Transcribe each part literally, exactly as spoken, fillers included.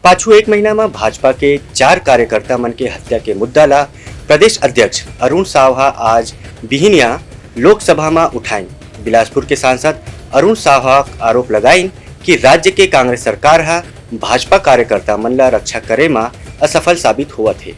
पाछू एक महीना म भाजपा के चार कार्यकर्ता मन के हत्या के मुद्दा ला प्रदेश अध्यक्ष अरुण साव ह आज बिहिनिया लोकसभा म उठाइन। बिलासपुर के सांसद अरुण साव ह आरोप लगाइन कि राज्य के कांग्रेस सरकार ह भाजपा कार्यकर्ता मन ला रक्षा करे म असफल साबित होवत हे।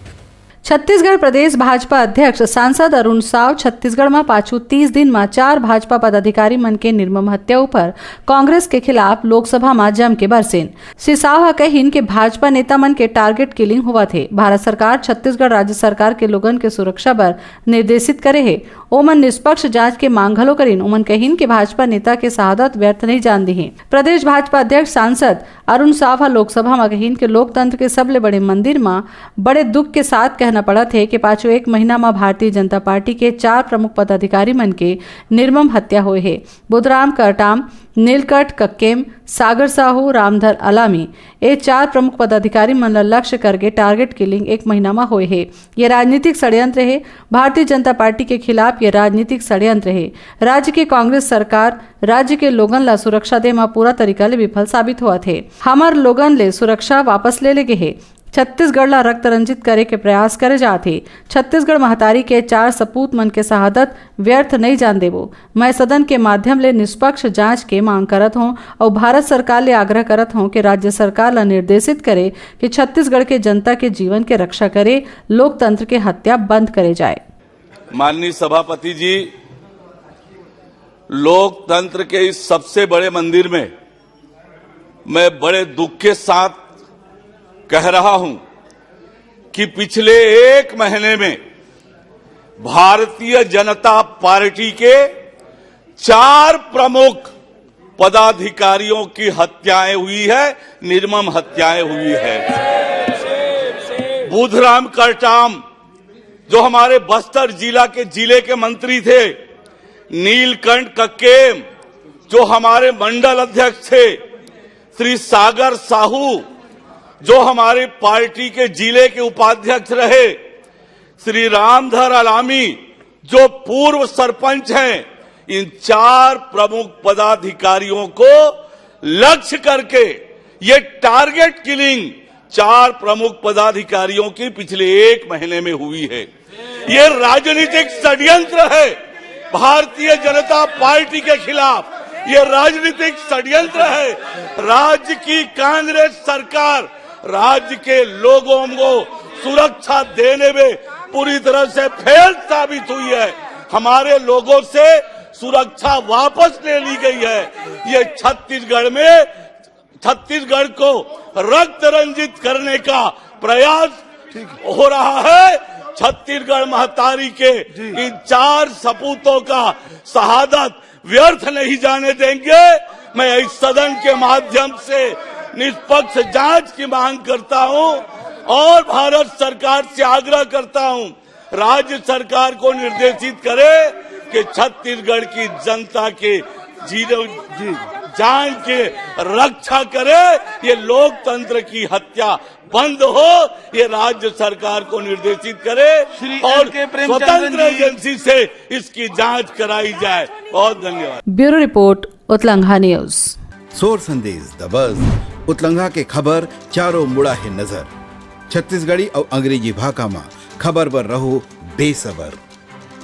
छत्तीसगढ़ प्रदेश भाजपा अध्यक्ष सांसद अरुण साव छत्तीसगढ़ म पाछू तीस दिन म चार भाजपा पदाधिकारी मन के निर्मम हत्या ऊपर कांग्रेस के खिलाफ लोकसभा म जम के बरसेन। श्री साव ह कहिन कि भाजपा नेता मन के टारगेट किलिंग होवत हे। भारत सरकार छत्तीसगढ़ राज्य सरकार के लोगन के सुरक्षा बर निर्देशित करे हे। ओमन निष्पक्ष जांच के मांग घलो करिन। ओमन कहिन कि भाजपा नेता के शहादत व्यर्थ नहीं जान दिही। प्रदेश भाजपा अध्यक्ष सांसद अरुण साव ह लोकसभा म कहिन कि लोकतंत्र के सबले बड़े मंदिर म बड़े दुख के साथ कहना पड़त हे कि पाछू एक महीना म भारतीय जनता पार्टी के चार प्रमुख पदाधिकारी मन के निर्मम हत्या होए हे। बुधराम करटाम, नीलकंठ कक्केम, सागर साहू, रामधर अलामी, ए चार प्रमुख पदाधिकारी मन ल लक्ष्य करके टारगेट किलिंग एक महीना म होए हे। ये राजनीतिक षड्यंत्र हे। भारतीय जनता पार्टी के खिलाफ ये राजनीतिक षड्यंत्र हे। राज्य के कांग्रेस सरकार राज्य के लोगन ला सुरक्षा दे म पूरा तरीका ले विफल साबित होवत हे। हमर लोगन ले सुरक्षा वापस ले ले गे हे। छत्तीसगढ़ ला रक्त रंजित करे के प्रयास करे जात हे। छत्तीसगढ़ महतारी के चार सपूत मन के शहादत व्यर्थ नइ जान देबो। मैं सदन के माध्यम ले निष्पक्ष जांच के मांग करत हों अउ भारत सरकार ले आग्रह करत हों कि राज्य सरकार ला निर्देशित करे कि छत्तीसगढ़ के जनता के जीवन के रक्षा करे, लोकतंत्र के हत्या बंद करे जाए। माननीय सभापति जी, लोकतंत्र के इस सबसे बड़े मंदिर में मैं बड़े दुख के साथ कह रहा हूं कि पिछले एक महीने में भारतीय जनता पार्टी के चार प्रमुख पदाधिकारियों की हत्याएं हुई है, निर्मम हत्याएं हुई है। बुधराम करटाम, जो हमारे बस्तर जिला के, जिले के मंत्री थे, नीलकंठ कक्केम, जो हमारे मंडल अध्यक्ष थे, श्री सागर साहू, जो हमारी पार्टी के जिले के उपाध्यक्ष रहे, श्री रामधर अलामी, जो पूर्व सरपंच हैं, इन चार प्रमुख पदाधिकारियों को लक्ष्य करके ये टारगेट किलिंग चार प्रमुख पदाधिकारियों की पिछले एक महीने में हुई है। ये राजनीतिक षड्यंत्र है भारतीय जनता पार्टी के खिलाफ। ये राजनीतिक षड्यंत्र है। राज्य की कांग्रेस सरकार राज्य के लोगों को सुरक्षा देने में पूरी तरह से फेल साबित हुई है। हमारे लोगों से सुरक्षा वापस ले ली गई है। ये छत्तीसगढ़ में, छत्तीसगढ़ को रक्त रंजित करने का प्रयास हो रहा है। छत्तीसगढ़ महतारी के इन चार सपूतों का शहादत व्यर्थ नहीं जाने देंगे। मैं इस सदन के माध्यम से निष्पक्ष जांच की मांग करता हूं और भारत सरकार से आग्रह करता हूं, राज्य सरकार को निर्देशित करे कि छत्तीसगढ़ की जनता के जीवन, जी, जान के रक्षा करे। ये लोकतंत्र की हत्या बंद हो, ये राज्य सरकार को निर्देशित करे श्री और एल के प्रेमचंद्रन स्वतंत्र जी। एजेंसी से इसकी जांच कराई जाए। बहुत धन्यवाद। Bureau report, Utlangha news. सोर संदेश दबस, उतलंघा के खबर चारों मुड़ा हे नजर। छत्तीसगढ़ी अउ अंग्रेजी भाखा म खबर बर रहो बेसबर।